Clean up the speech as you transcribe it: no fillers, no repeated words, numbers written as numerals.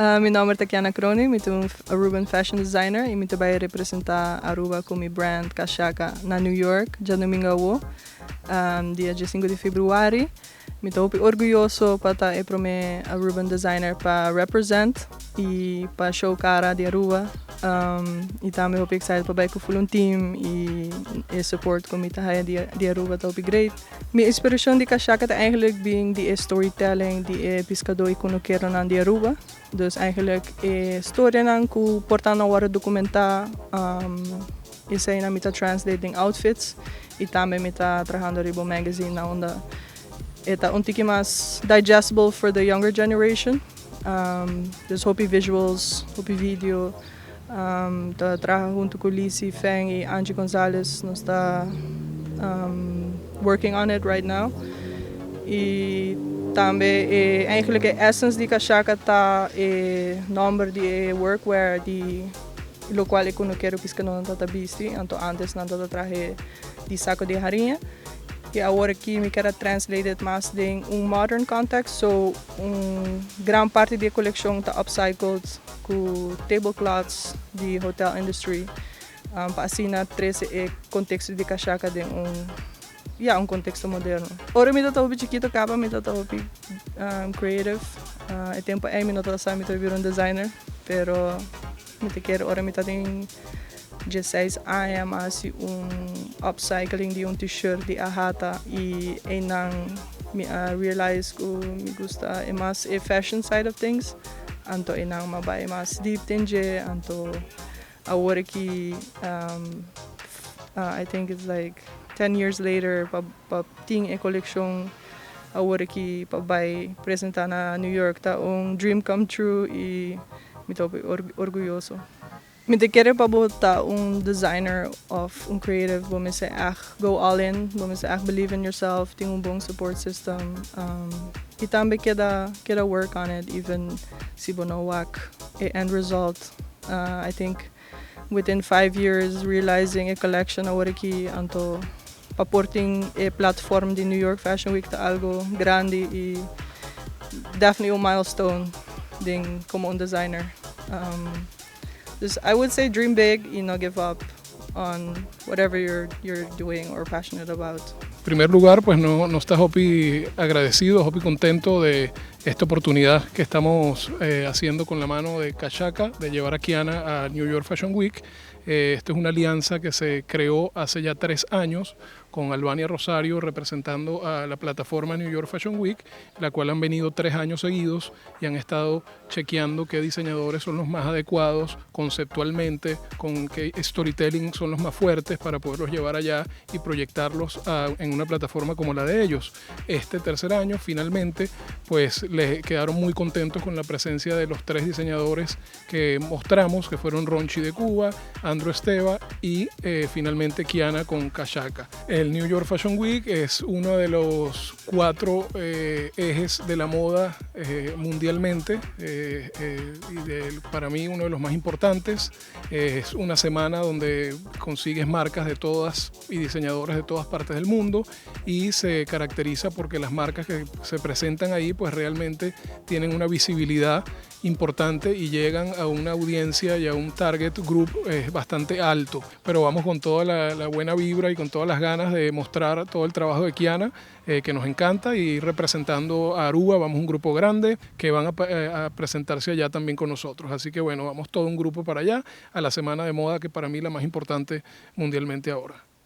Mi nomber ta Kiana Kroning, mi ta un Aruban fashion designer y mi ta bay representa Aruba cu mi brand Kashaka na New York diadomingo awo, dia 15 di februari. Mi ta hopi orguyoso pa ta e prome Aruban designer pa represent y pa show cara di Aruba. Y tambe hopi excited pa bay cu full un team y e support cu mi ta haya di Aruba ta hopi great. Mi inspiracion di Kashaka ta eigenlijk bin di e storytelling di e piscador y cunukeronan di Aruba. Dus eigenlijk e storianan cu por ta no wordo documenta, eseynan mi ta translate den outfits y tambe mi ta trahando riba un magazine na unda e ta un tiki mas digestible for the younger generation. Dus hopi visuals, hopi video. Ta traha hunto cu Lizzie Feng y Angie Gonzalez. Nos ta working on it right now. Y tambe eigenlijk e essence di Kashaka ta e nomber di e workwear di locual e cunukero piscadornan ta bisti. Anto antes nan ta traha di saco di hariña. Y awor aki mi kier translate it mas den un modern context. So un gran parti di e coleccion ta upcycled cu tablecloths di hotel industry. Pa asina trece e contexto di Kashaka den un contexto moderno. Ora mi tabata hopi chikito caba, mi tabata hopi creative. E tempo ey mi no tabata sa mi tabata bira un designer, pero mi ta kere ora mi tabatin 16 aña, m'a haci un upcycling di un t-shirt di Ahata y eynan mi a realize cu mi gusta e mas e fashion side of things. Anto eynan m'a bay mas deep den dje. Anto awor aki, I think it's like 10 years later, pa tin e coleccion awor aki pa bay presenta na New York ta un dream come true y mi ta orguyoso. Mi ta kere pa bo ta un designer of un creative, bo mester echt go all in, bo mester echt believe in yourself, tin un bon support system y tambe keda work on it even si bo no wak e end result. I think within 5 years realizing a collection awor aki, anto pa por tin e platform di New York Fashion Week, ta algo grandi y definitely un milestone den como un designer. Dus I would say dream big y no give up on whatever you're doing or passionate about. En primer lugar, pues no, nos ta hopi agradecido, hopi contento de esta oportunidad que estamos haciendo con la mano de Cachaca, de llevar a Kiana a New York Fashion Week. Esta es una alianza que se creó hace ya 3 años con Albania Rosario representando a la plataforma New York Fashion Week, la cual han venido 3 años seguidos y han estado chequeando qué diseñadores son los más adecuados conceptualmente, con qué storytelling son los más fuertes para poderlos llevar allá y proyectarlos en una plataforma como la de ellos. Este tercer año, finalmente, pues les quedaron muy contentos con la presencia de los tres diseñadores que mostramos, que fueron Ronchi de Cuba, Andrew Esteva y finalmente Kiana con Cachaca. El New York Fashion Week es uno de los cuatro ejes de la moda mundialmente y para mí uno de los más importantes. Es una semana donde consigues marcas de todas y diseñadores de todas partes del mundo y se caracteriza porque las marcas que se presentan ahí pues realmente tienen una visibilidad importante y llegan a una audiencia y a un target group bastante alto. Pero vamos con toda la buena vibra y con todas las ganas de mostrar todo el trabajo de Kiana, que nos encanta, y representando a Aruba, vamos un grupo grande que van a presentarse allá también con nosotros. Así que bueno, vamos todo un grupo para allá, a la semana de moda que para mí es la más importante mundialmente ahora.